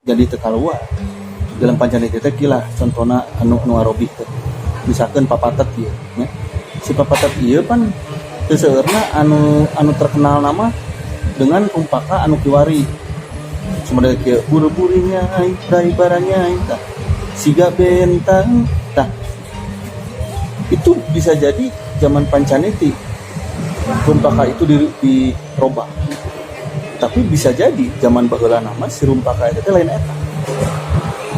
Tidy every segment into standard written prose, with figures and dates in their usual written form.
Jadi teu kaluar dalam Pancaniti teh. Kilah contohna anu anu arobih teh, misalkan papatet ieu nya. Si papatet ieu pan teu seueurna anu anu terkenal nama dengan rumpaka anu kiwari sumber kieu, buru-burinya rai baranya tah siga bentang. Tah, itu bisa jadi zaman Pancaniti rumpaka itu dirobah, tapi bisa jadi zaman baheula nama si rumpaka itu teh lain eta.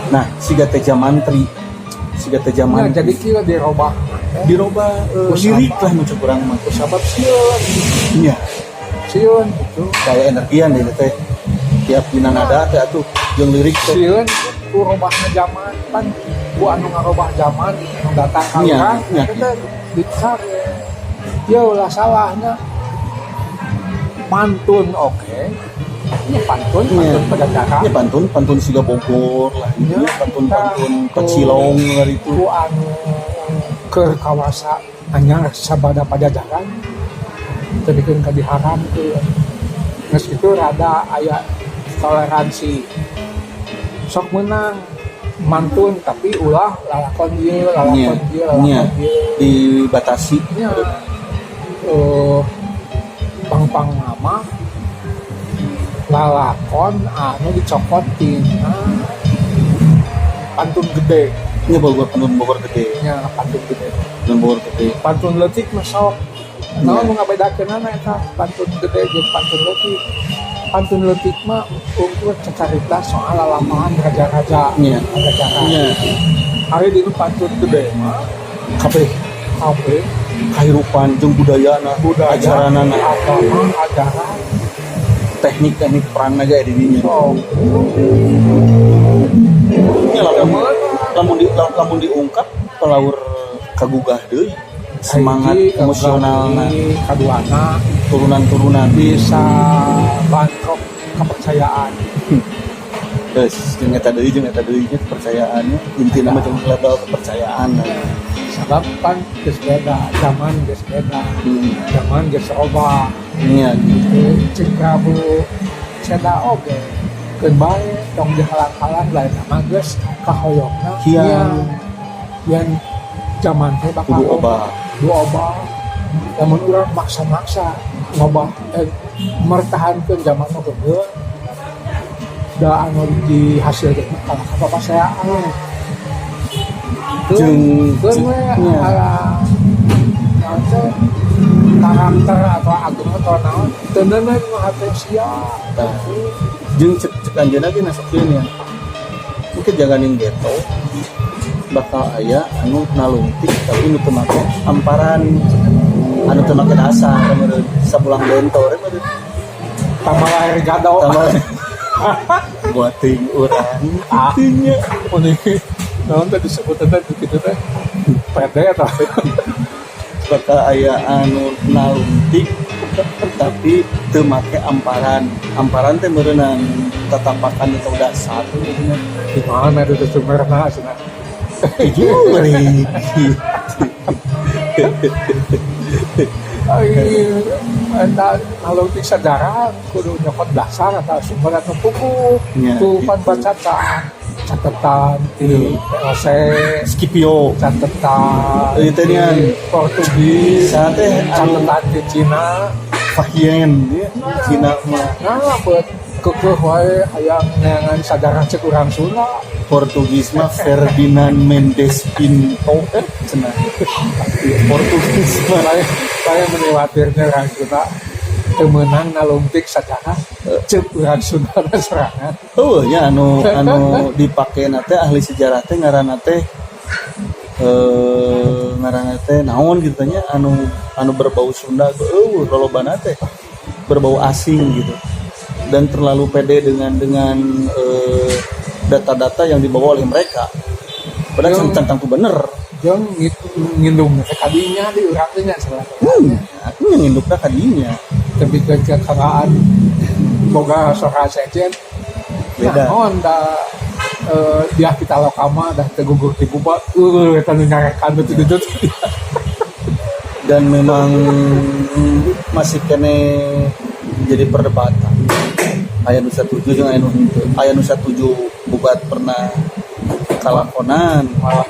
Nah, siga Teja Mantri, siga Teja Nah, Mantri. Jadi kira dirobah. Dirobah lirik lah nu cek urang mah. Sabab sieun. Iya. Sieun gitu. Kayak energian deh teh tiap dina nada teh atuh jeung lirik teh. Sieun ku robahna zaman pan, ku anu ngarobah zaman anu datang ka urang teh dicari. Ya ulah salahnya pantun, oke. Ini pantun, pantun Pajajaran. Ya, pantun pantun siga Bogor lah gitu ya, pantun pantun Kecilong lah itu. Ku anu ke kawasa anyar sabada Pajajaran tebikeun ka diharamkeun. Geus kitu rada aya toleransi, sok menang mantun, tapi ulah lalakon ieu, lalakon ieu, lalakon ieu. Dibatasi. Nya, eh, pang-pang nama lalakon anu dicokot tina pantun gede. Nya, Bogor, pantun Bogor gede. Nya, pantun gede. Pantun Bogor gede. Pantun leutik mah sok naon nu ngabedakeunana eta pantun gede jeung pantun leutik? Pantun leutik mah ukur cacarita soal lalampahan raja-raja raja. Ari dinu pantun gede mah kabeh. Kabeh. Kahirupan jeung budayana, budaya, ajaranana, agama, ajaran. Teknik-teknik perang aja di dinya. Oh. Nya, lamun lamun di lamun diungkap pelaur kagugah deui semangat Hiji, emosionalna. Kaduana, turunan-turunan. Bisa bantrok kepercayaan. Terus jeung eta deui nya, kepercayaannya. Intina mah jeung label kepercayaan. Sebab kan geus beda zaman, geus beda zaman, geus robah. Iya gitu. Cek Prabu seda oge, keun bae, tong dihalang-halang lah, eta mah geus kahoyongna. Hiang. Yang zaman teh bakal kudu obah. Kudu obah. Lamun urang maksa-maksa ngobah, mertahankeun zaman nu keukeuh, da anu dihasilkeun mah kalah ka papaseaan. Jeung Keun we ala naon teh, karakter atau agama atau naon teu neuneuh nu hate sia. Tah. Jeung cek cek anjeunna ge masuk kieu nya. Mungkin jangan yang ghetto bakal aya anu nalungtik tapi nu teu make amparan, anu teu make dasar meureun sabulang bento we meureun. Tambah lahir gado. Tambah buat ting urang. Ah. Nya. Ini naon teh disebut teh kitu teh PD atau Bakal aya anu nalungtik tapi teu make amparan. Amparan teh meureunan tatapakan atau dasar. Di mana itu sumberna cenah? Jujur gitu. Ai eta nalungtik sejarah kudu nyokot dasar atau sumber atau buku. Nya, Tuh pan gitu. baca catatan di VOC. Scipio. Catatan Itu nya. di Portugis. Saat teh anu catatan di Cina. Fahien ya, Cina mah. Nah, buat kekeh wae hayang neangan sajarah cek urang Sunda. Portugis mah Ferdinand Mendes Pinto cenah. Portugis mah. Saya meniwatirnya urang Sunda teu meunang nalungtik sajarah cek urang Sunda serangan. Oh ya, anu anu dipake teh ahli sejarah teh ngaranna teh, ngaranna teh naon gitu nya, anu anu berbau Sunda, eueuh, lolobana teh berbau asing gitu dan terlalu pede dengan data-data yang dibawa oleh mereka, padahal tentang tuh bener. Jeung ngindung teh kadinya di urang teh nya salah. Aku yang ngindukna kadinya. Tapi ke kekaan boga sora sejen. Beda. Naon da, dia kita lokama dah teu gugur ti buba, eta nu nyarekan teu itu. Dan memang masih kene jadi perdebatan. Aya nu satuju jeung aya nu henteu. Aya nu satuju bubat pernah kalakonan. Malah.